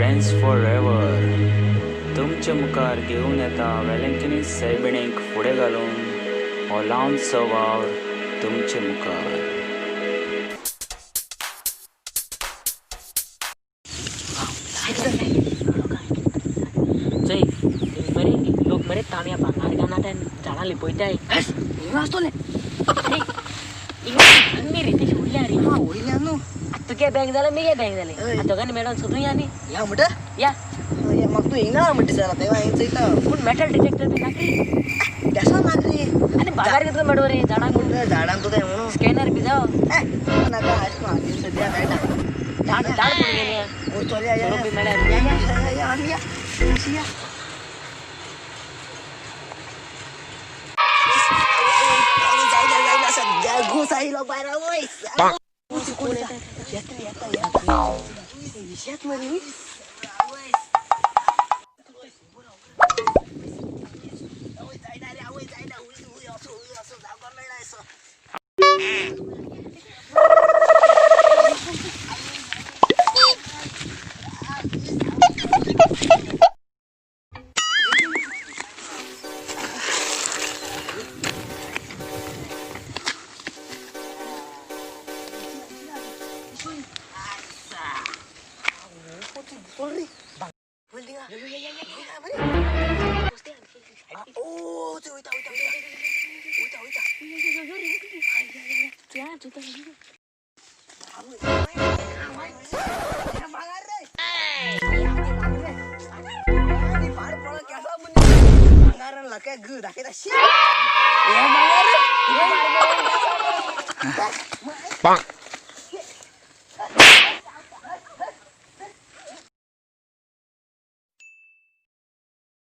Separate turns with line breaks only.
Friends for ever तुमचे मुखार घेवन येता वेलंकनी सायबिणीक फुडें घालून हो ल्हानसो वावर तुमचे मुखार.
चय मरे लोक मरे तांब्या भांगार गाना झाडां लिपयताय.
आसतले
रे ते सोडल्या रे.
वयल्या न्हू.
तुगे बँक जालें मेगे बँक जालें दोगांनी मेळोन सोदूया न्ही.
या म्हणटा
या
म्हाका तूं हिंगा म्हणटा सर आतां हांवें चोयता.
पूण मेटल डिटेक्टर बी नाकरी
केसो नाकरी
आनी बाजार कितलो मेळो रे झाडांक
झाडांक तुका म्हणून
स्कॅनर बी जावं
नाका आयज हातीन सद्या मेळटा
झाड झाड पडून गेले
चल या
बी मेळ्यार
या आमी या या. सद्या घुस आयलो भायर आवय. येता येता येता शेत मरे.